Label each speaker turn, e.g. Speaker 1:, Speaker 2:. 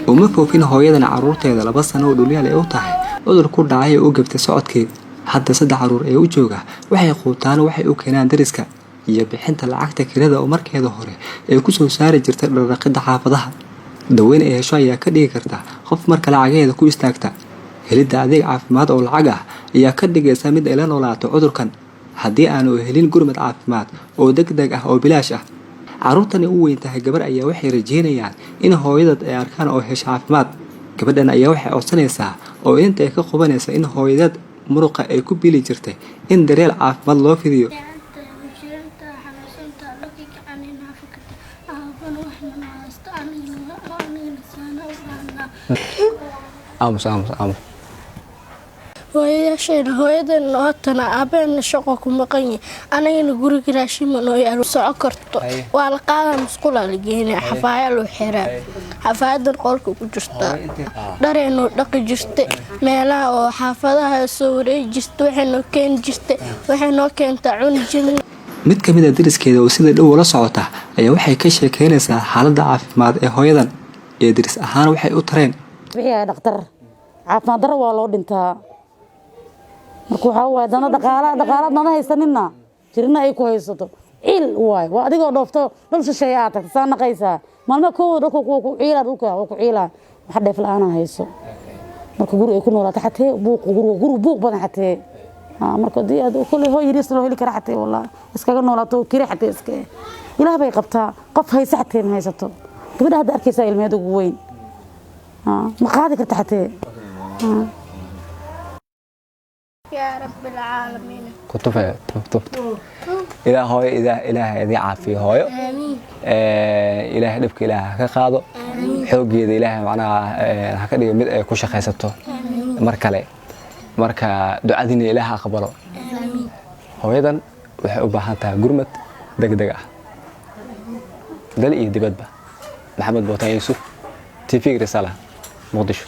Speaker 1: Uma foofin hooyadan carruurteeda 2 sano oo dhulyaal ay u tahay cudur ku dhacay oo u gabtay socodkii. Hadda saddex carruur ee u jooga waxay quutaan waxay u keenaan dariska iyo bixinta lacagta kirada oo markeeda hore ay ku soo saari jirtay dhardhaqidda xaafadaha. Daweyn ay hesho ayaa ka dhigi karta qof marka lacagaheeda ku istaagta. Helidda adeeg caafimaad oo lacag ah ayaa ka dhigaysa mid ay la noolaato cudurkan haddii aanu helin gurmad caafimaad oo deg deg ah oo bilaash ah. Carruurtani u weyn tahay gabar ayaa waxay rajeynayaan in hooyadad ay arkaan oo hesho caafimaad. Gabadhan ayaa waxay codsanaysaa oo inta ay ka qubanaysa in hooyadad muruqa ay ku bili jirtay in daryeel caafimaad loo fidiyo. Aamus, aamus, aamus.
Speaker 2: Hooyayaasheena, hooyadeena hootana, aabaheena shaqo ku maqan yahay, anagana guriga raashima noo yaalo. Soco karto, waa la qaadaa, musqulaa la geynaya, xafaaya loo xiraa, xafaayadan qolka ku jirtaa. Dhareenoo dhaqi jirta, meelaha oo xaafadaha soo wareegi jirta, waxay noo keeni jirtay, waxay noo keentaa cuni jirna.
Speaker 1: Mid ka mid a deriskeeda oo sida dhow ula socota ayaa waxay ka sheekeynaysaa xaaladda caafimaad ee hooyadan ee deris ahaan waxay u tareen.
Speaker 3: Bixiyaa dhakhtar, caafimaad darro waa loo dhintaa. Marka waxaa waaye dana dhaqaala, dhaqaalaad nana haysanina jirina ay ku haysato, ciil waay. Waa adigoo dhoofto dhul shisheeye aad tagta, saa naqaysaa maalmo kooda dhulka kuwa ku ciilaa, dhulka waa ku ciilaa, wax dheef la-aana hayso. Marka guri ay ku noolaato xatee buuq, guriga guri buuq badan xatee. Marka hadii aad kolley hooy yariis loo heli kara xatee, wallah iskaga noolaato kiri xatee iska ilaah bay qabtaa. Qof haysa xatee ma haysato. Gabadha hadda arkaysaa ilmeed ugu weyn ma qaadi karta xatee.
Speaker 2: Yaa rabbi alcaalamiin.
Speaker 1: Ku tufe, tuf, tuf, tuf. Ilaah hooyo, ilaah, ilaah idin caafiyo hooyo.
Speaker 2: Aamiin.
Speaker 1: Ilaahay dhibka ilaah ha ka qaado, xooggeeda ilaahay macnaha ha ka dhigo mid ay ku shaqaysato mar kale. Marka ducadiina ilaah ha aqbalo. Hooyadan waxay u baahan tahay gurmad degdeg ah, dal iyo dibadba. Maxamed Bootaan Yuusuf, TV Risala, Muqdisho.